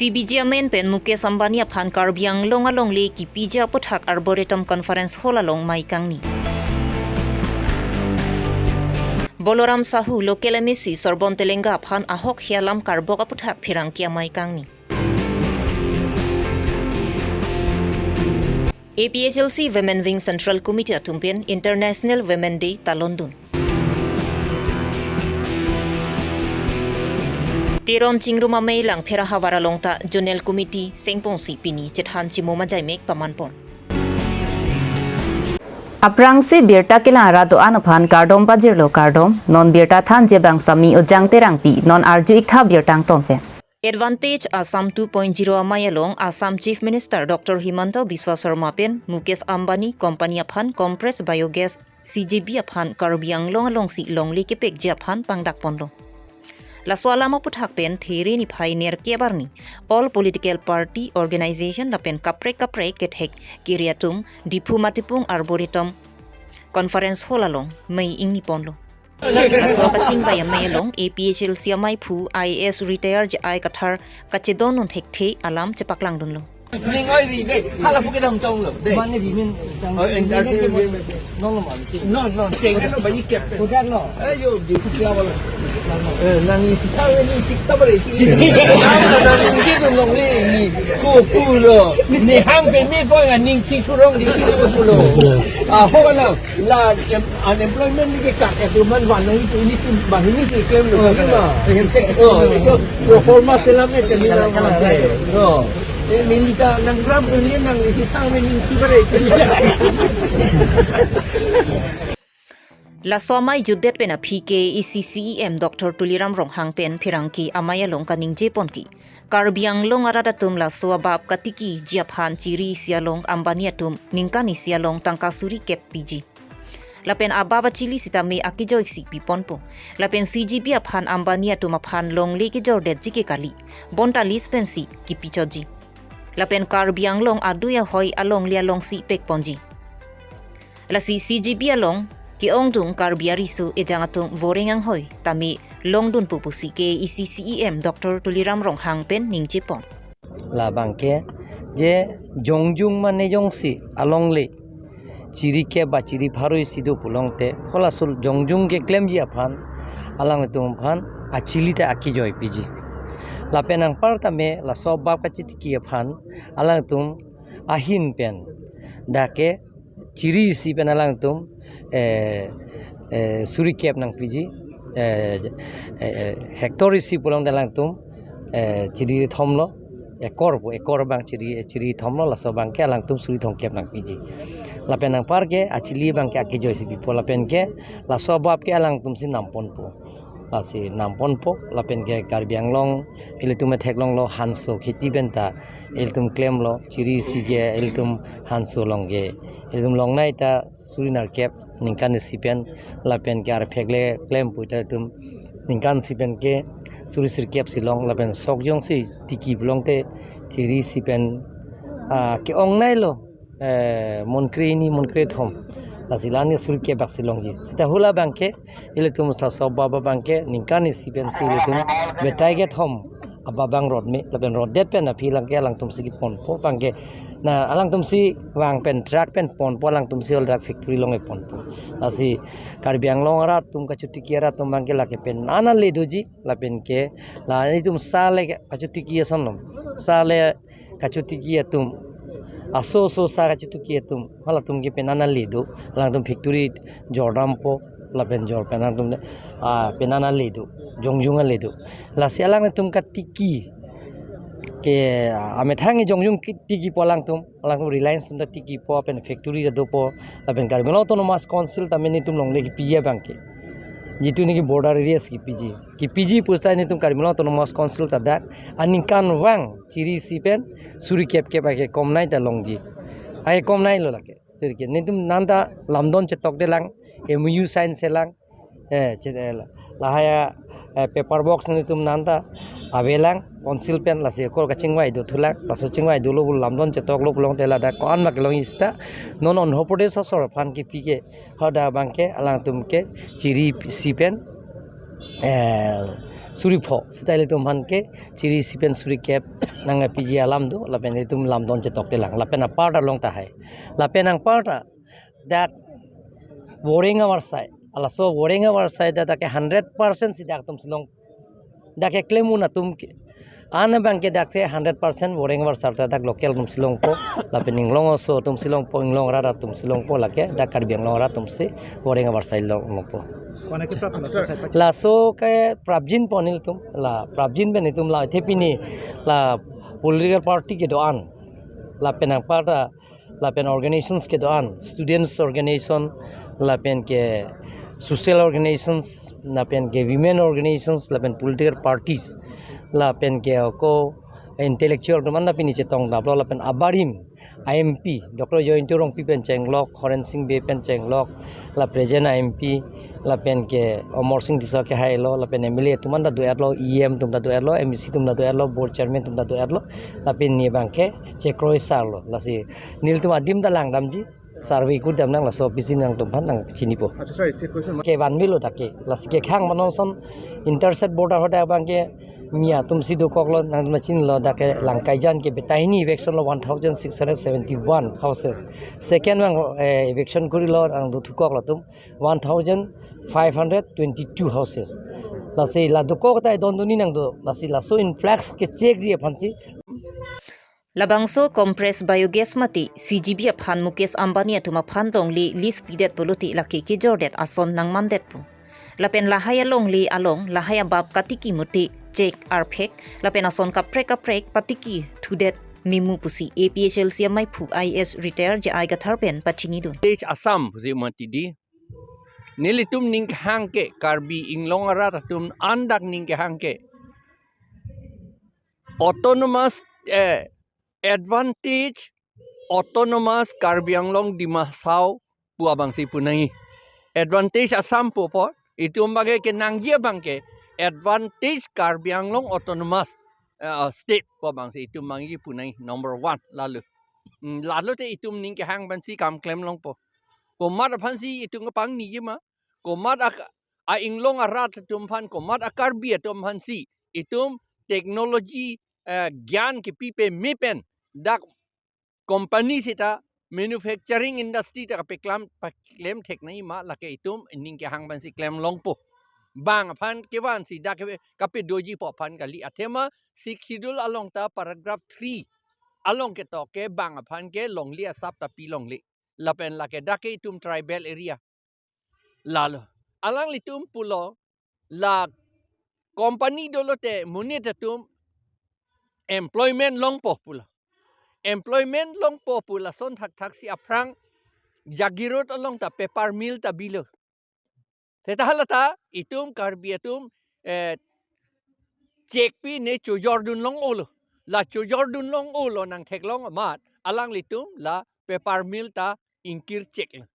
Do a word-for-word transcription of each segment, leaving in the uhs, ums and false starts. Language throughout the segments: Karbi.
T B G amen pen Mukesh Ambani aphan Karbi Anglong alongle kipiji aputhak Arboretum Conference Hall along mei kangni. Balaram Sahu, local M A C Sorbon Telenga aphan ahok he alam karbok aputhak pherangke amei kangni. A P H L C Women Wing Central Committee atum pen International Women Day talondun. Teron chingrum amei lang phera havar along ta Zonal Committee sengpongsi pini chethan chimum ajaimek pamanpon. Aphrangsi birta kelang arat do-an aphan kardom pajirlo kardom, non birta thanji abang Sami Ojang Terangpi, non arju iktha birta angton pen. Advantage Assam two point zero amei along Assam Chief Minister Doctor Himanta Biswa Sarma pen Mukesh Ambani Company aphan compressed biogas C G B aphan Karbi Anglong alongsi longle kepekji aphan pangdak ponlo. Laso alam aputhak pen There niphai nerkep arni all political party, organization lapen kaprek kaprek kethek kiri atum Diphu Matipung Arboretum Conference Hall along mei ingni ponlo. Laso kachingvai amei along A P H L C amei aphu I A S retired J I Kathar kachedondun thekthe alam chepaklangdunlo. Ning oi ri de, hala pu kedam tong lo de. Mane ri min tang. Oh, entertainment. No, no, man. No, no, ceng lo, bayi kep. Kudat lo. Ayo, di kutia wala. Eh, nang isi tahu ni isi kita beri. Nang isi tu long ni ni. Kupu lo. Ni hang pe mi ko ya ning si surong di sini kupu lo. Ah, ho na. La em, unemployment lagi kak ya tu man wan nang itu ini tu bang ini tu claim lo. Oh, ma. Oh, itu pro forma selam ni kali lah. Oh. Eh, nilita nang gram tu ni nang isi tang ni ning si beri. Laso amei jutdet pen aphi ke A C C E M Doctor Tuliram Ronghang pen pherangke amei along kaningje ponke. Karbi Anglong arat atum laso abap katikiji aphan chiri isi along Ambani atum ningkan isi along tangka suri kep piji. Lapen abap achili sitame akejoi si piponpo. Lapen C G B aphan Ambani atum aphan longle kejordetji ke kali. Bonta lease pensi kipichotji. Lapen Karbi Anglong adui ahoi alongle alongsi pekponji. Lasi C G B along ke-ongdung Karbi ariso ejang atum voreng anghoi tame longdunpo pusi ke A C C E M Doctor Tuliram Ronghang pen ningje pon. Labang ke je jongjung mane jongsi alongle chiri kep ba chiri pharo isi do pulote, halaso jongjung keklemji aphan alangtum aphan achili ta akejoi piji. Lapen anpar tame laso abap kachetiki aphan alangtum ahin pen dak ke chiri isi pen alangtum, eh, eh, suri kep nangpiji, eh, eh, eh, hectare isi pulote alangtum, eh, chiri thomlo, ekor pu, ekor abang chiri, chiri thomlo, laso abang ke alangtum suri thomkep nangpiji. Lapen anpar ke achili abang ke akejoi si pipo, lapen ke laso abap ke alangtum si namponpo. Lasi namponpo, lapen ke Karbi Anglong ilitum theklonglo hanso kheti pen ta ilitum klemlo, chiri isi ke ilitum hanso along ke ilitum longnei ta suri nerkep ningkan isi pen, lapen ke arphek le klem pu ta ilitum ningkan isi pen ke suri sirkep si long, lapen sok jongsi tiki pulote chiri isi pen, ah, ke-ongneilo, eh, monkre hini monkre thom. Lasi la-an ke suri kep bak si longji. Seta hala abang ke ilitum laso abap abang ke ningkan isi pensi ilitum betai kethom abap abang rot me, lapen rotdet pen aphi lang ke alangtum si keponpo abang ke. Na alangtum si vang pen truck pen ponpo, alangtum si ol truck factory along keponpo. Lasi Karbi Anglong arat atum kachetiki arat atum abang ke lake pen ana le doji, lapen ke la ilitum sa le kachetiki ason lom. Sa le kachetiki atum, aso aso sa kachetiki atum, halatum ke pen ana le do, alangtum factory jordampo, lapen jor pen alangtum, ah, pen ana le do, jongjung ale do. Lasi alangtum katiki ke, ah, amethang jongjung ke tikipo alangtum, alangtum Reliance atum ta tikipo, pen factory ta dopo, lapen Karbi Anglong Autonomous Council tame nelitum longle kepiji abang ke. Jitu niki border areas kepiji. Kepiji pusita nelitum Karbi Anglong Autonomous Council ta dak aningkan vang chiri isi pen suri kep kep ake komnei ta longji. Ake komneilo lake. Suri kep. Nelitum nanta lamdon chetokdelang, M O U sign selang. Eh, chet-, eh, la-, lahai, eh, paper box nelitum nanta avelang, council pen lasi ekor kachingvai dothulang, laso chingvai dolo pu lamdon chetoklo pulote ladak ko-an ma kelongji seta, non Andhra Pradesh asor aphan kepi ke, hadak abang ke, alangtum ke, chiri isi pen, eh, suri pho seta ilitum aphan ke chiri isi pen suri kep nangpiji alam do, lapen ilitum lamdon chetokte lang, lapen apar ta long tahai, lapen anpar ta dak voreng avarsai, laso voreng avarsai ta dak ke hundred percent si dak atum si long, dak keklem un atum ke, an abang ke dak si hundred percent voreng avarsai ta dak local atum si longpo, lapen inglong aso atum si longpo, inglong arat atum si longpo, lake dak Karbi Anglong arat atum si voreng avarsai long longpo. Kona ke prap laso side pa? Laso ke prapjin pon ilitum, la prapjin pen itum la the pini la political party kedo-an, lapen anpar ta lapen organizations kedo-an, students organization, lapen ke social organizations, lapen ke women organizations, lapen political parties, lapen ke ako intellectual atum anta pini chetongdaplo, lapen abarim a M P Doctor Jayanta Rongpi pen chenglok, Horen Sing Bey pen chenglok, la present a M P, lapen ke Amarsing Tisso ke hailo, lapen M L A atum anta do-etlo, E M atum ta do-etlo, M A C atum ta do-etlo, board chairman atum ta do-etlo, lapen ne abang ke chekroi sarlo, lasi nelitum adim ta langdamji, survey kudam nang, laso pisi nangtum aphan nangchinipo. Acha sir, isi question. Kevanvelo dak ke, lasi kekhang manon ason intercept border ahut abang ke mi atum si dokoklo, nangtum chinilo, dak ke Langkaijan ke betaini eviction lo one thousand six hundred seventy-one houses. Second abang, eh, eviction kurilo, nang dothukoklo atum one thousand five hundred twenty-two houses. Lasi la dokok ta idon duni nang do, lasi laso influx ke checkji aphan si. Labangso compressed biogas mate C G V aphan Mukesh Ambani atum aphan longle lease pidet pulote lake kejordet ason nangmandetpo. Lapen lahai alongle along lahai abab katiki mate chek arphek, lapen ason kaprek kaprek patiki thudet memu pusi A P H L C amaiphu I A S retired J I Kathar pen pachinidun. State Assam pusi mati di. Nelitum ning kehang ke, Karbi Anglong arat atum an dak ning kehang ke, autonomous, eh, advantage autonomous Karbi Anglong Dima Hasao pu abangsi pu nangji. Advantage Assam pu apot, itum abang ke nangji abang ke advantage Karbi Anglong Autonomous, eh, State pu abangsi itum abangsi pu nangji, number one lalo. Hmm, lalo te itum ning kehang aphansi kam klem longpo. Komat aphansi itum kapangniji ma? Komat ak-, a-inglong arat atum aphan, komat a-Karbi atum aphansi itum technology, eh, gyan kepi pame pen dak company seta manufacturing industry ta kapeklam, paklem thek nangji ma, lake itum ning kehang aphansi klem longpo. Bang aphan kevansi dak kape-, kapedojipo aphan kali, athema Sixth Schedule along ta paragraph three along ketok ke bang aphan ke longle asap ta pi longle. Lapen lake dak ke itum tribal area. Lalo alanglitum pulo, la company dolote monit atum employment longpo pulo. Employment longpo pu lason thakthaksi aphrang Jagiroad along ta paper mill ta bilo. Seta hala ta itum Karbi atum, eh, chek pi ne chojordun long-olo. La chojordun long-olo nangtheklong amat alanglitum la paper mill ta ingkir cheklo.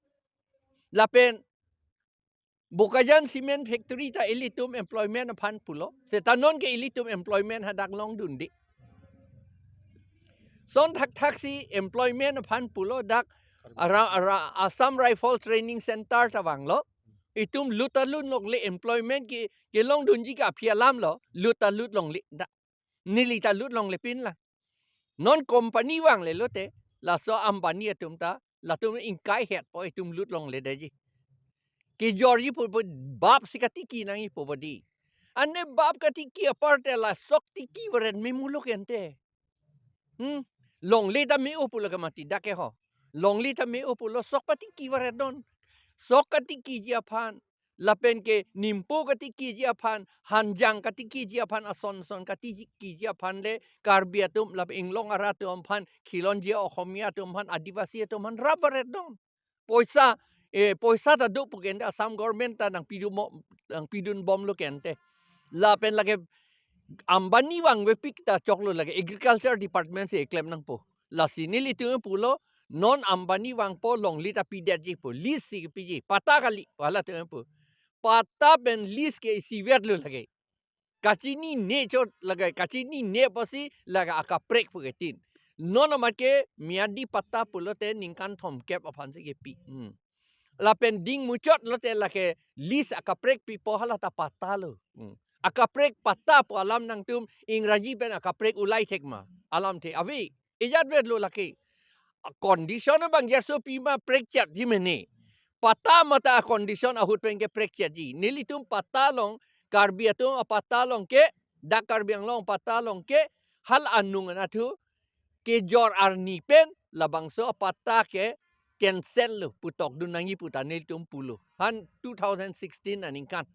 Lapen Bokajan Cement Factory ta ilitum employment aphan pulo. Seta non ke ilitum employment hadak longdunde. Son thakthaksi employment aphan pulo dak ara, ara Assam Rifle Training Center ta vanglo. Itum lut ta lut longle, employment ke, kelongdunji ke aphi alam lo, lut ta lut longle. Da, neli ta lut longle pinlang. Non company vangle lote, laso Ambani atum ta, latum ingkai hetpo itum lut longledetji. Kejorji pu, pu bap si katiki nangjipo bodi. Ane bap katiki aparte la sok tiki varet me mulo ke ante. Hmm? Longle ta me-o pulo ke mati dak ke ho. Longle ta me-o pulo sok patiki varet non. Sok katikiji aphan, lapen ke nimpo katikiji aphan, hanjang katikiji aphan, ason son katikiji aphan le Karbi atum, lapen inglong arat atum aphan, khilonjia Okhomia atum aphan, Adivasi atum aphan rap varet non. Poisa, eh, poisa ta do pu ke ante Assam government ta nangpidun mo-, nangpidunbomlo ke ante. Lapen lake Ambani vangvepik ta choklo, lake Agriculture Department si eklem nangpo. Lasi nelitum pulo, non Ambani vangpo longle ta pidetji pu, lease si piji, patta kali, halatum pu. Patta pen lease ke isivetlo lake. Kachinine chot lake, kachinine apotsi lake akaprek pu ketin. Non amat ke miyadi patta pulote ningkan thomkep aphansi kepi. Hmm. Lapen ding muchot lote lake lease akaprek pipo, hala ta patta lo. Hmm. Akaprek patta pu alam nangtum Ingraji pen akaprek ulai thek ma? Alamthe ave. Ejatvetlo lake. Condition abang jarso pima prekchetji mene. Patta mata condition ahut pen ke prekchetji. Nelitum patta along, Karbi atum apatta along ke, dak Karbi Anglong patta along ke, hal anung anatthu kejor arni pen labangso apatta ke cancel lo pu tokdun nangji pu ta nelitum pulo. Han two thousand sixteen aningkan.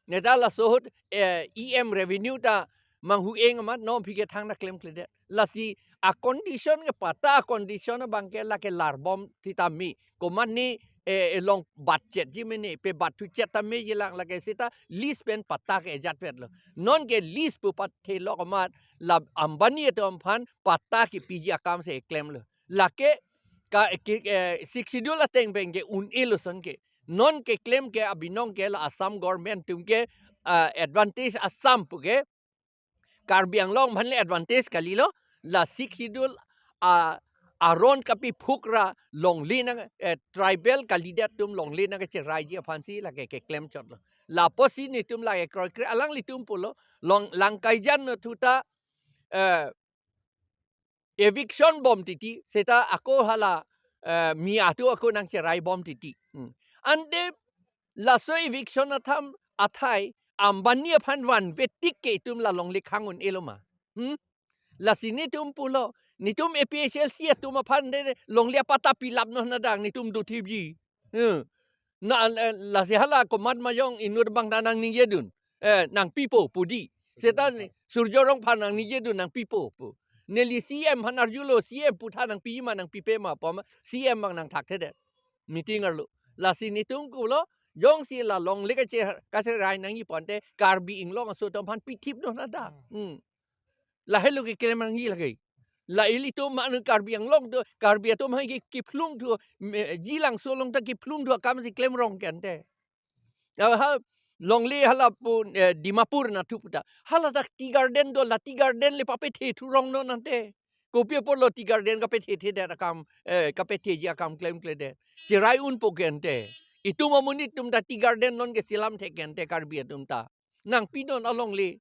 Neta laso ahut, eh, E M revenue ta manghu-eng amat non aphi ke thangta klemkledet. Lasi a condition ke patta a condition abang ke lake larbom sitame. Komat ne, eh, elong batchetji mene, pebatthuchet tame jilang lake seta lease pen patta ke ejatvetlo. Non ke lease pu patthe lok amat la Ambani atum aphan patta kepiji akam si klemlo. Lake ka, ke, eh, Sixth Schedule ateng pen ke un-elo ason ke. Non keklem ke abinong ke la Assam government atum ke, ah, advantage Assam pu ke. Karbi Anglong aphan le advantage kalilo, la Sixth Schedule, ah, aron kapephuk ra longle nang, eh, tribal kalidet atum longle nangkacheraiji aphansi lake keklemchotlo. Lapusi netum lake kroikre alanglitum pulo, long Langkaijan anatthu ta, eh, eviction bom titi, seta ako hala, eh, mi atum ako nangcheraibom titi. Hmm. Ante laso eviction atham athai Ambani aphan vanve tik ke itum la longle khang un-elo ma? Hmm? Lasi netum pulo, netum A P H L C atum aphan de longle apatta pilap non hadak netum dothipji. Hmm. Na, eh, lasi hala komat majong inut abang ta nangningjedun. Eh, nangpipo pu di. Seta ni, Surjya Rongphar nangningjedun nangpipo pu. Neli C M aphan arjulo, C M pu tha nangpiji ma nangpipe ma pu ma, C M abang nangthakthedet. Meeting arlo. Lasi netum pulo, jongsi la longle kache, kacherai nangji pu ante, Karbi Anglong aso atum aphan pithip non hadak. Hmm. Lahelo keklem nangji lake. La ilitum manu Karbi Anglong do, Karbi atum hai ke kephlung do, me, Jilangso along ta kephlung do akam si klemrong ke ante. Ya, ha, longle hala pu, eh, Dimapur anatthu pu ta. Hala dak tea garden do, la tea garden le papethe thurong non ante. Kopi apotlo tea garden kapethe thedet akam, eh, kapetheji akam klemkledet. Cherai unpo ke ante. Itum amonit atum ta tea garden non ke selam thek ke ante Karbi atum ta. Nangpi non alongle.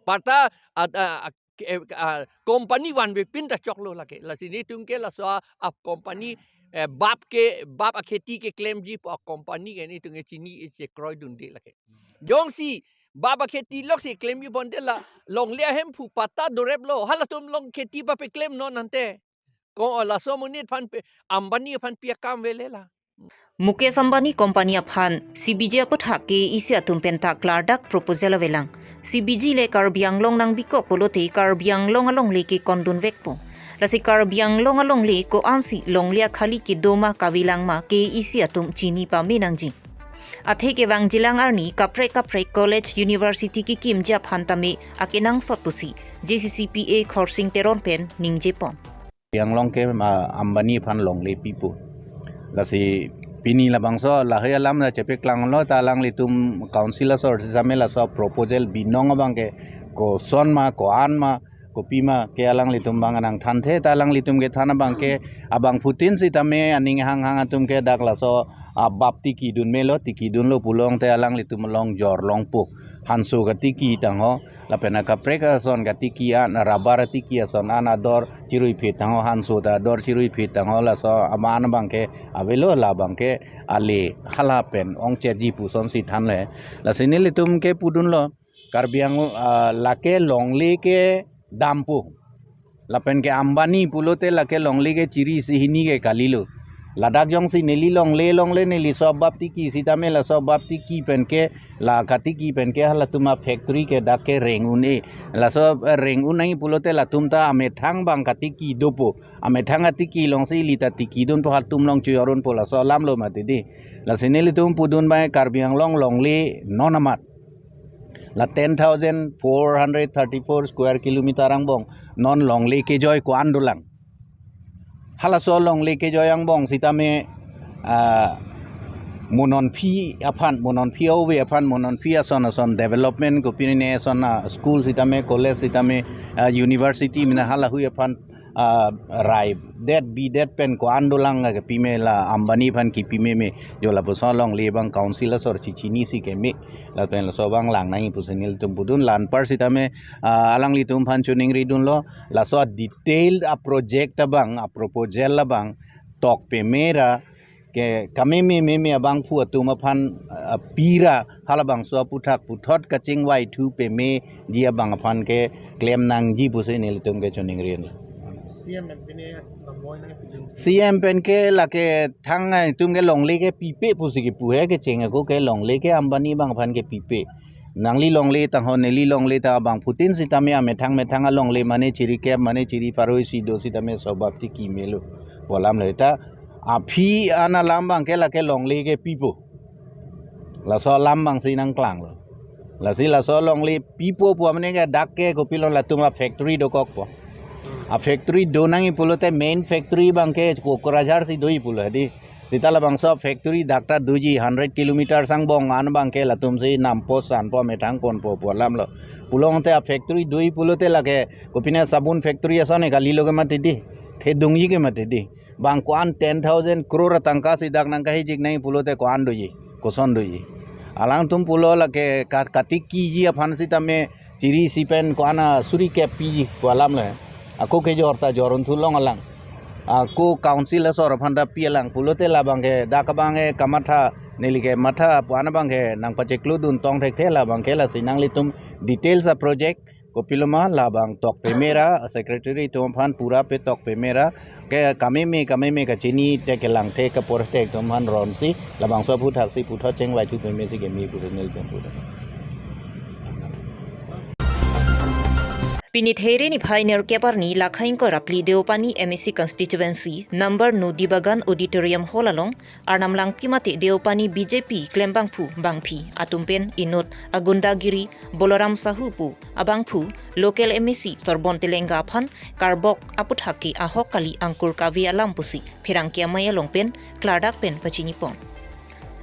Patta, ah, ah, ah, ke, ah, company vanve pin ta choklo lake. Lasi netum ke laso a, a company, eh, bap ke, bap akheti keklemji pu a company ke netum ke chini, eh, chekroidunde lake. Jongsi bap akheti loksi klemji pu ante la longle ahemphu patta doreplo. Halatum along kheti papeklem non ante. Ko laso amonit aphan pe, Ambani aphan pi akam avelo la. Mukesh Ambani company aphan C B G aputhak K A A C atum pen ta klardak proposal avelang. C B G le Karbi Anglong nangbikok pulote Karbi Anglong alongle ke kondunvekpo. Lasi Karbi Anglong alongle ko-ansi longle akhali kedo ma kavelang ma K A A C atum chini pame nangji. Athe kevangjilang arni kaprek kaprek college university kekimji aphan tame akenangsot pusi J C C P A Khorsing Teron pen ningjepon. Karbi Anglong ke, ah, Ambani aphan longle pipo. Lasi pini labangso lahai alam la chepaklanglo ta alanglitum council asor sitame laso proposal binong abang ke koson ma, ko-an ma, kopi ma ke alanglitum abang nangthanthe ta alanglitum kethan abang ke abangphutin sitame aning hanghang atum ke dak laso, ah, bap tikidun melo, tikidunlo pulote alanglitum along jorlongpo. Hanso katiki tangho, lapen akaprek ason katiki an, rubber atiki ason an ador chiruiphe tangho, hanso ta ador chiruiphe tangho, laso aman abang ke avelo, labang ke ale hala pen ongchetji pusonsi thanle. Lasi nelitum ke pudunlo, Karbi Anglong, ah, lake longle ke dampo. Lapen ke Ambani pulote lake longle ke chiri isi hini ke kalilo. Ladak jongsi neli longle longle neli laso bap tiki sitame laso bap tiki pen ke la katiki pen ke halatum a factory ke dak ke reng un-e. Laso, eh, reng un nangji pulote latum ta amethang abang katiki dopo. Amethang atiki alongsi ili ta tikidunpo, halatum along chojorunpo, laso alamlo mati di. Lasi nelitum pudun abang Karbi Anglong longle non amat. La ten thousand four hundred thirty-four square kilometer angbong non longle kejoi ko-an dolang. Halaso longle kejoi angbong sitame, ah, mo non aphi aphan, mo non aphi ove aphan, mo non aphi ason ason development kopine ason, ah, school sitame, college sitame, ah, university mena halahui aphan, ah, rai det bi det pen ko-an dolang ke pime, la Ambani aphan kipi meme, jo lapuson longle abang council asor chichinisi keme, lapen laso abang lang nangji pusi nelitum pudun. La anpar sitame, ah, alanglitum aphan choningri dunlo, laso a detailed a project abang, a proposal abang tok pemera ke kameme meme abangphu atum aphan, ah, pira halabangso aphuthak puthot kachingvaithu pemeji abang aphan ke klem nangji pusi nelitum ke choningri. C M pen pine longle nangpiling. C M pen ke lake thang, ah, itum ke longle ke pipe pusi kipu he, kecheng ako ke longle ke Ambani abang aphan ke pipe. Nangli longle tangho, neli longle ta abangphutin sitame amethang methang alongle mane chiri kep mane chiri pharo isi do sitame sobab ti kimelo. Pu alam le ta aphi an alam abang ke lake longle ke pipo. Laso alam abang si nangklanglo. Lasi laso longle pipo pu amene ke dak ke kopilo latum a factory dokokpo. A factory do nangji pulote main factory abang ke Kokrajhar si doji pulo di. Sita labangso factory dak ta doji hundred kilometer angbong an abang ke latum si nampo sanpo methang ponpo pu alamlo. Pulote a factory doji pulote lake kopine sabun factory ason e kalilo ke mati di. Thedungji ke mati di. Bang ko-an ten thousand crore atangka si dak nangkahijik nangji pulote ko-an doji, koson doji. Alangtum pulo lake ka-, katikiji aphan sitame chiri isi pen ko-an a suri kep piji pu alam le. Ako kejor ta jor unthu long alang. Ako council asor aphan ta pi alang pulote labang ke dak abang ke kamatha neli ke matha pu an abang ke nangpacheklo dun tong thekthe, labang ke lasi nanglitum details a project kopiloma labang tok pemera, secretary atum aphan pura pe tok pemera ke kameme kameme kachini te kelangthe kapor te atum aphan ronsi labangso aphuthak si puthot chingvaithu pemesi keme pusi nelitum pudun. Pini There niphai nerkep arni lakha ingkoi ra phli Deopani M A C constituency number Nodi Bagan Auditorium Hall along Arnam Langpi mate Deopani B J P klembangphu bangphi atum pen inut a gundagiri Boloram Sahu pu abangphu local M A C Sorbon Telenga aphan karbok aphuthak ke ahok kali angkur kave alam pusi pherangke amei along pen klardak pen pachinipon.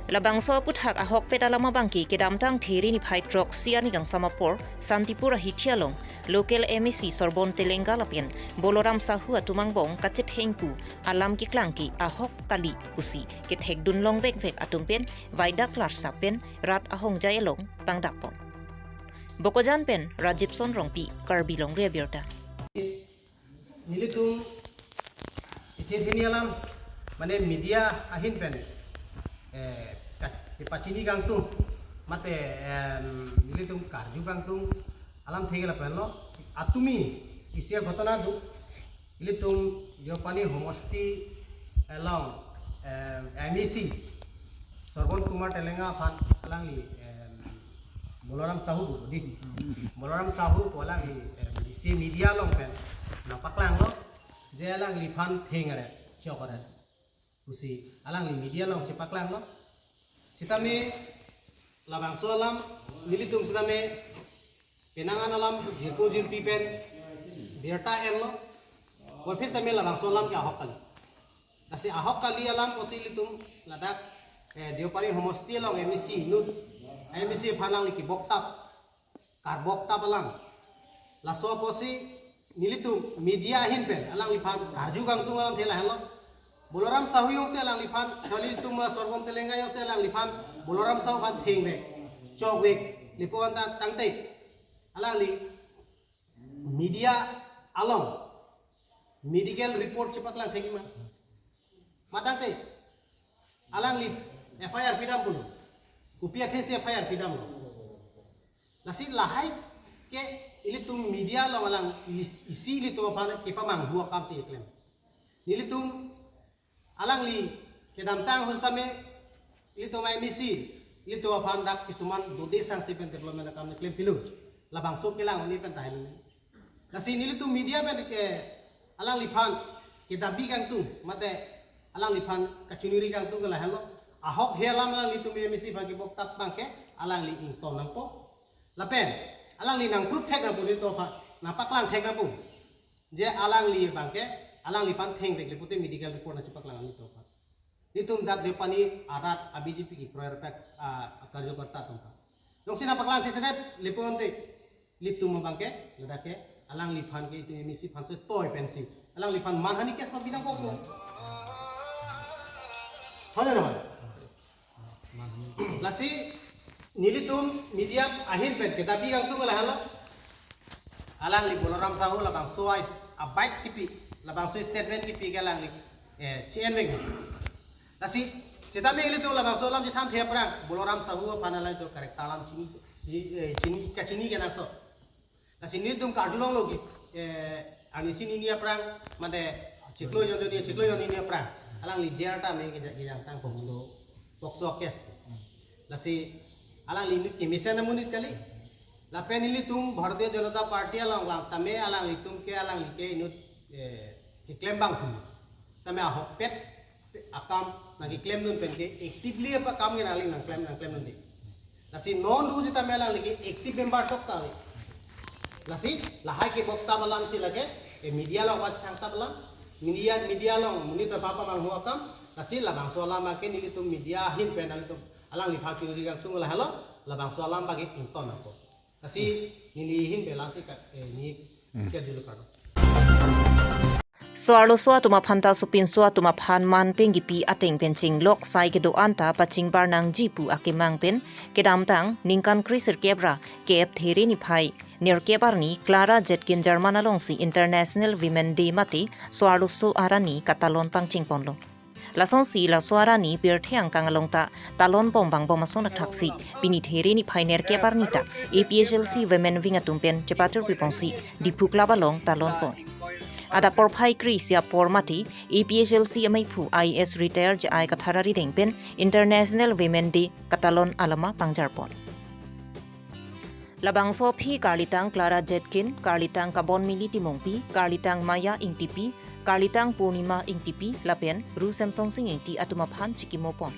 Labangso aphuthak ahokpet alam abang ke kedamtang There niphai throksi arni kangsam apor Santipur ahithi along local M A C Sorbon Telenga lapen Boloram Sahu atum angbong kachethengpu alam keklang ke ahok kali pusi kethekdun longvekvek atum pen vaidak klarsa pen rat ahongjai along pangdakpon. Bokajan pen Rajibson Rongpi, Karbi Longri Abirta. Nelitum ithe theni alam, mane media ahin pen, eh, kat-, kepachini kangtung, mate, em, nelitum karju kangtung alam thegel apenlo, atumi isi a ghotona do, ilitum Deopani homosti along, em, M A C Sorbon Kumar Telenga aphan alangli, em, Boloram Sahu pu di. Boloram Sahu pu alangli, em, isi media along pen nangpaklanglo je alangliphan thengre, chokre pusi alangli media along chepaklanglo. Sitame labangso alam nelitum sitame penang an alam jirpo jirpi pen birta enlo. Puvoiphit sitame labangso alam ke ahok kali. Lasi ahok kali alam pusi ilitum ladak, eh, Deopani homosti along M A C inut, M A C aphan alangli keboktap, karboktap alam. Laso apotsi nelitum media ahin pen alangliphan karju kangtung alamthe lahenlo. Boloram Sahu jongsi alangliphan, kali ilitum Sorbon Telenga jongsi alangliphan Boloram Sahu aphan thengvek, chokvek, lapu-an ta tangte alangli media along medical report chepaklang thekji ma? Ma tangte alangli F I R pidam pulo. Kopi akhei si F I R pidamlo? Lasi lahai ke ilitum media along alang ilis-, isi ilitum aphan kepamanghu akam si keklem. Nelitum alangli kedamtang ahut sitame ilitum M A C ilitum aphan dak kisuman dode sangse pen development akam keklem pilo. Labangso kelang oni pen tahai lo. Lasi nelitum media pen ke alangliphan kedabi kangtung, mate alangliphan kachiningri kangtung ke lahenlo. Ahok he alam alanglitum M A C aphan keboktap abang ke alangli ington nangpo. Lapen alangli nang proof thek nangpo, nelitum aphan nangpaklang thek nangpo je alangli abang ke alangliphan thengvek le pute medical report nangchepaklang nelitum aphan. Nelitum dak Deopani arat a B J P kekroi arpek, ah, karjokarta atum aphan. Jongsi nangpaklang thekthedet lapu-an te ilitum abang ke ladak ke alangliphan ke itum M A C aphan si toi pensi Alangliphan manhani case pabi nangkokpo. Hoi na hoi? Lasi nelitum media ahin pen kedabi kangtung lahelo. Alangli Balaram Sahu labangso a-bike kipi, labangso statement kipi ke alangli, eh, chi-envek. Lasi sitame ilitum labangso alam chethanthe aphrang Balaram Sahu aphan alangli to character alam chini, eh, chini, kachini kenangsot. Lasi nelitum karjulonglo ki, eh, arnisi nini aphrang, mate chiklo jon jon ni, chiklo jon ni aphrang alangli jail tame keja-, kejangtang POCSO, POCSO case. Lasi alangli inut kemesen amonit kali. Lapen ilitum Bharatiya Janata Party along lang tame alanglitum ke, alangli ke inut, eh, keklem abang hu. Tame ahokpet akam nangkeklemdun pen ke actively apa akam ke nangli nangklem, nangklemdunde. Lasi non do sitame alangli ke active member tok ta ave. Lasi lahai kebok ta alam si lake, eh, media along pachethang ta alam, media, media along monit aphan pamanghu akam. Lasi labangso alam ke nelitum media ahin pen nelitum alangliphan chingri kangtung lahelo, labangso alam abang ke ington ako. Lasi neli ahin pen lasi ka, eh, neli Hmm. ke dulu karo. So-arloso atum aphan ta sopinso atum aphan man pengkipi ateng pen chinglok sai kedo-an ta pachingbar nangji pu akemang pen kedamtang ningkan kre-sirkep ra kep There niphai nerkep arni Clara Zetkin German alongsi International Women Day mate so-arloso arani katalon pangchengponlo. Lasonsi laso arani pirthe angkang along ta talon bom vangbom ason athak si pini There niphai nerkep arni ta A P H L C Women Wing atum pen chepatir piponsi Diphu Club along talon pon. Adap porphai kre-isi apor mate A P H L C amaiphu I A S retire J I Kathar arideng pen International Women Day katalon alama pangjar pon. Labangso aphi karlitang Clara Zetkin, karlitang Kabonmili Timungpi, karlitang Maya Ingtipi, karlitang Purnima Ingtipi, lapen Ru Semsonsing Ingti atum aphan chikimo pon.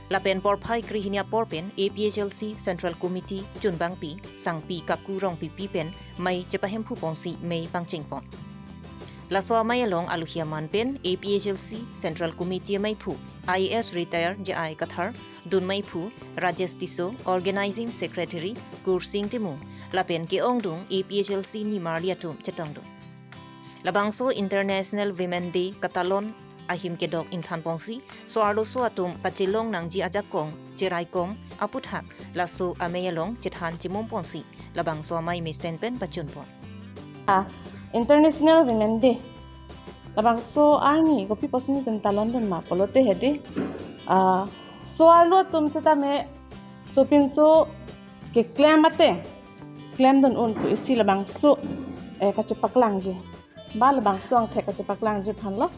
Lapen porphai kre-hini apor pen A P H L C Central Committee chunbangpi, sangpi Kaku Rongpipi pen mei chepahemphu ponsi mei pangcheng pon. Laso amei along alohi aman pen A P H L C Central Committee amaiphu I A S retire J I Kathar, dunmeiphu Rajesh Tisso, Organizing Secretary Kursing Timung, lapen ke-ongdung A P H L C nimarli atum chetongdun. Labangso International Women Day katalon ahim kedok ingthan ponsi, so-arloso atum kachelong nangji ajakong, cheraikom, aputhak, laso amei along chethan chimum ponsi, labangso amei mesen pen pachun pon. Ah, International Women Day. Labangso arni kopi pusi nelitum talon dun ma pulote hedi. Ah, so-arlo atum setame sopinso keklem ateng klemdun un pu isi labangso, eh, kachepaklangji. Ba labangso angthek kachepaklangji aphanlo.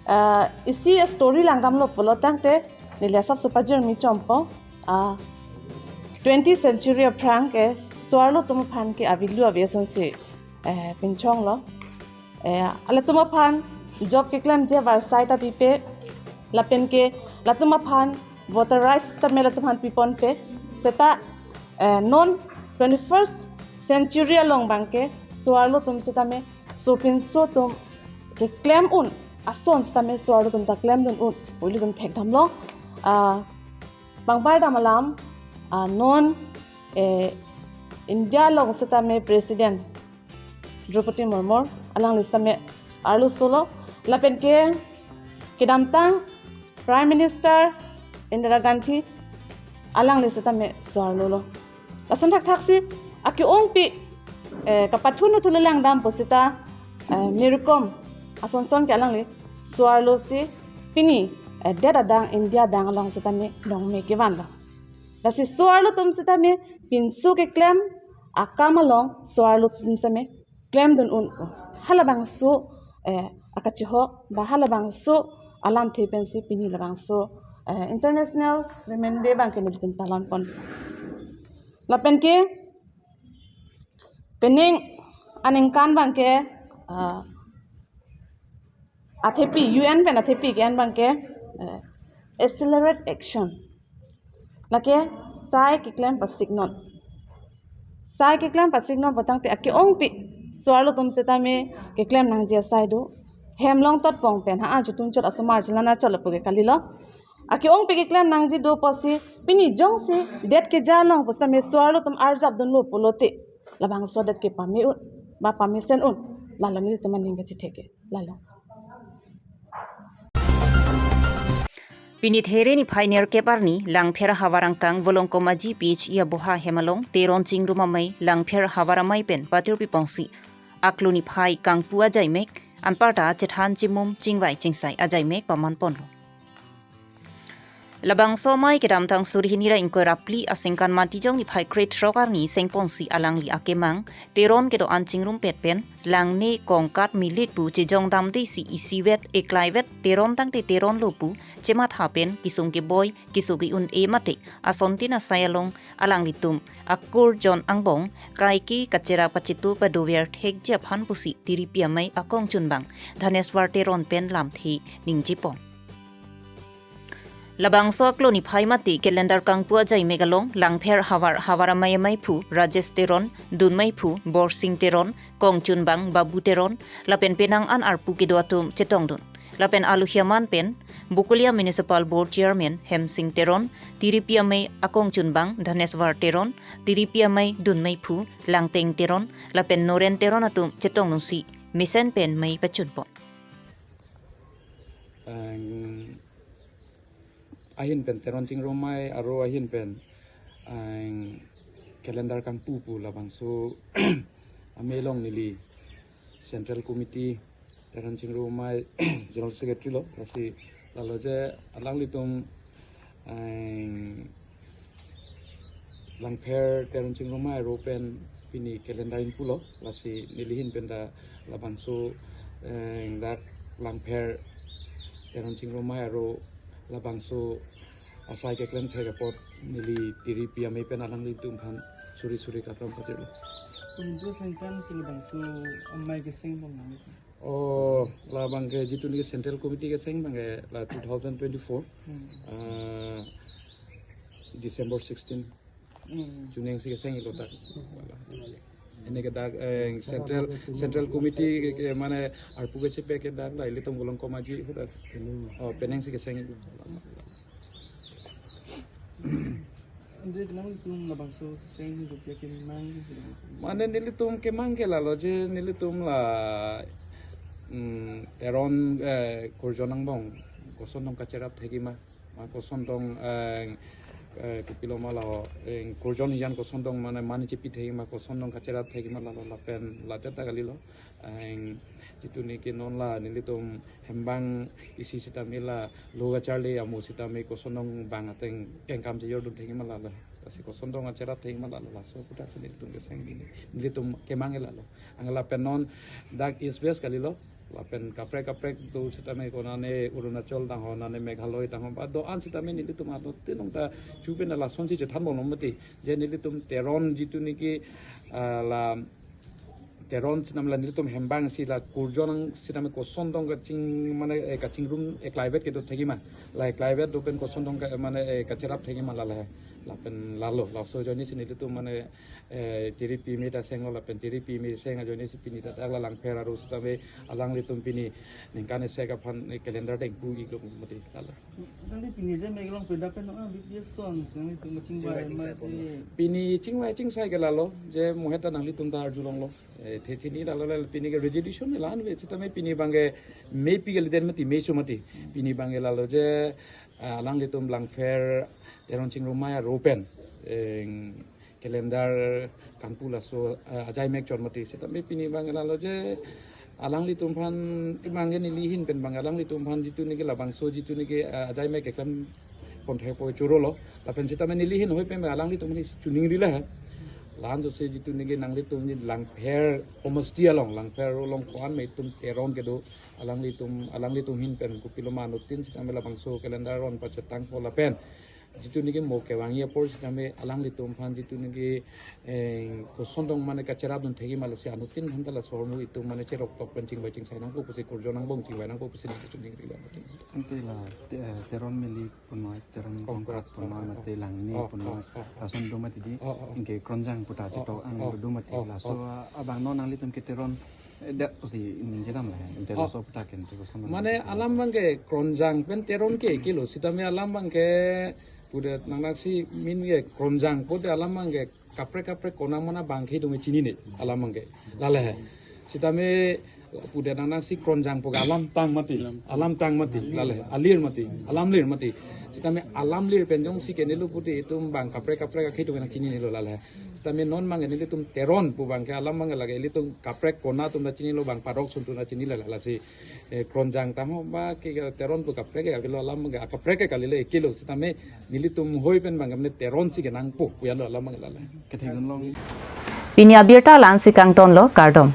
Ah, isi story langdamlo pulo tangte neli asapso pajirmi chompo. Ah, twentieth century aphrang ke so-arlo atum aphan ke avelu ave asonsi, eh, pinchonglo. Eh, latum aphan job keklemji avarsai ta pipe, lapen ke latum aphan voter rights tame latum aphan piponpe. Seta, eh, non twenty-first century along abangke so-arlo atum setame sopinso atum keklem un ason setame so-arlo atum ta klemdun un pu ilitum thekdamlo. Ah, pangbar dam alam, ah, non, eh, India along setame President Droupadi Murmu alangli setame arlosolo, lapen ke kedamtang Prime Minister Indira Gandhi alangli setame so-arlolo. Lason thakthaksi ake-ongpi, eh, kapathunu thulu langdam pusita, eh, Mary Kom asonson ke alangli so-arlosi pini, eh, det adang India adang along setame nongme kevanlo. Lasi so-arlo atum setame pinso keklem akam along so-arlo atum setame klemdun un. Halabangso, eh, akachihok ba halabangso alamthe pensi pini labangso, eh, International Women Day abangke nelitum talon pon. Lapen ke pening aningkan abangke, ah, athepi, U N pen athepi ke-en abangke, eh, accelerate action. Lake sai keklem pasiknon. Sai keklem pasiknon pu tangte ake-ongpi so-arlo atum setame keklem nangji asai do. Hem longtot pong pen ha-an chotun chot asomar chelana chot lapu ke kalilo. Ake-ongpi keklem nangji do pusi pini jongsi det keja along pusitame so-arlo atum arjapdunlo pulote labangso det ke pame un, ba pamesen un. Lalo nelitum aning kachethek ke. Lalo. Pini There niphai nerkep arni Langpher havar angkang Volongkom Aji P H E aboha hem along Teron Chingrum amei Langpher havar amei pen patir pipongsi aklo niphai kangpu ajaimek anparta chethan chimum chingvai chingsai ajaimek paman ponlo. Labangso amei kedamtang suri hini ra ingkoi ra phli asengkan Matijong niphai krethrok arni sengponsi alangli akemang Teron kedo-an chingrumpet pen langne kongkat milik pu chejong damde si isivet eklaivet Teron tangte Teron lo pu chematha pen kesung keboi keso ke-un-e mate asontin asai along alanglitum akurjon angbong kaike kacherap kachetu padover thekji aphan pusi tiripi amei akongchunbang Dhaneswar Teron pen lamthe ningjepon. Labangso aklo niphai mate calendar kangpu ajaimek along Langpher havar havar amei ameiphu Rajesh Teron, dunmeiphu Borsing Teron, kongchunbang Babu Teron, lapen penang an arpu kedo atum chetongdun. Lapen alohi aman pen Bokolia Municipal Board Chairman Hemsing Teron, tiripi amei akongchunbang Dhaneswar Teron, tiripi amei dunmeiphu Langteng Teron, lapen Noren Teron atum chetongdunsi mesen pen mei pachunpon. Ang ahin pen Teron Chingrum amei aro ahin pen ang calendar kangpu pu labangso amei along neli Central Committee Teron Chingrum amei General Secretary lo, lasi lalo je alanglitum ang Langpher Teron Chingrum amei aro pen pini calendar ingpulo, lasi neli ahin pen ta labangso eh, dak Langpher Teron Chingrum amei aro labangso asai keklem thek apot neli tiripi amei pen alanglitum aphan suri suri kapram patirlo. Komantu asengkan si labangso amei keseng bang nang? Oh, labang ke jitu ni Central Committee keseng bang ke la two thousand twenty-four, Hmm. ah, December sixteen. Hmm. Chuning si keseng ilo dak. Ini ke dak eh, Central Central Committee ke, ke mane arpu ke chepe ke dak la ilitum Volongkom Aji hu dak. Oh, penang si keseng ilo. Ante kenang ilitum labangso seng rupiah kemang. Mane nelitum kemang ke lalo je nelitum la mm, Teron eh, kurjon angbong kosondong kacherap thekji ma. Ma kosondong eh, eh, kopilo ma la eh, kurjon hijan kosondong mane mani chepi thekji ma kosondong kacherap thekji ma lalo lapen late ta kalilo. Ang jitu ni ke non la nelitum hembang isi sitame la lo kacharli amo sitame kosondong bang ateng kengkam chejordun thekji ma lalo. Lasi kosondong acherap thekji ma lalo laso aputhak si nelitum keseng ini. Nelitum kemang lalo. Ang lapen non dak East West kalilo. Lapen kaprek kaprek do sitame konane Arunachal tangho nane Meghalaya tangho ba do-an sitame nelitum ato tinong ta chupen lasonsi chethan bom mati. Je nelitum Teron jitu ni ke ah, la Teron sitame la nelitum hembang si la kurjon sitame kosondong kaching mane eh, kachingrum eklaivet kedo thekji ma. La eklaivet do pen kosondong ka, mane eh, kacherap thekji ma lalo. Lapen lalo laso ajoine si nelitum mane eh, tiripi amei ta senglo lapen tiripi amei seng ajoine si pini ta dak la Langpher aro sitame alanglitum pini ningkan isi aphan eh, calendar dengpu iklo mati lalo. Tangte pini je meglong peda pen no B P S son seng itu maching bai ma Pini chingvai chingsai ke lalo je mohet ta nanglitum ta arjulonglo. Eh, the chini lalo lalo pini ke resolution ni lan ve sitame pini bang ke mei pi ke liden mati mei so mati. Pini bang ke lalo je ah, alanglitum Langpher Teron Chingrum amei aro pen eh, calendar kangpu laso ah, ajaimek chot mati sitame pini bang ke lalo je alanglitum aphan kemang ke neli ahin pen bang alanglitum aphan jitu ni ke labangso jitu ni ke ah, ajaimek keklem pon thekpo choro lo. Lapen sitame neli ahin hoi pen alanglitum aphan chuning rila he. Lan jo se jitu ni ke nanglitum ni Langpher homosti along Langpher along ko-an mei tum Teron kedo alanglitum alanglitum ahin pen kopilo ma anuttin sitame labangso calendar ron pachetangpo lapen jitu ni ke mo kevangji apor sitame alanglitum aphan jitu ni ke eh, kosondong mane kacherapdun thekji ma lasi anuttin aphan ta laso ahormu itum mane cherok tok pen chingvai chingsai nangpo pusi kurjon angbong chingvai nangpo pusi nangpo chuning rila mati. Ante la te- eh, Teron milik punoi, Teron Oh, kongkrat oh, punoi, oh, mate langne oh, punoi, oh, oh, oh. Lason do mati di, Oh, oh. Ingke kronjang puta Oh, chetok oh, ang oh, do mati. Oh, Laso oh. Ah, abang non nanglitum ke Teron eh, dak si ningje dam la, ante Oh. Laso puta ke ante kosondong Mane mati. Alam bang ke kronjang pen Teron ke kilo sitame alam bang ke pudet nangnak si min ke kronjang pudet alam bang ke kaprek kaprek konang mana bang ke dong chinine alam bang ke. Lale he. Sitame pudet nang nang si Kronjang pu ke alam tang mati, alam tang mati, lale, alir mati, alam lir mati. Sitame alam lir pen jongsi ke neli puti itum bang kaprek kaprek akhei atum nang chinilo lale. Sitame non bang nelitum Teron pu bang ke alam bang lake ilitum kaprek kona atum ta chinilo, bang parok sun atum ta chinilo lale si. Eh, Kronjang tangho ba ke Teron pu kaprek ke avelo alam bang ke kaprek ke kalilo ekilo. Sitame nelitum hoi pen bang ke Teron si ke nangpo pu ya lo alam bang ke lale. Kethek long. Pini abirta la-ansi kangtonlo, kardom.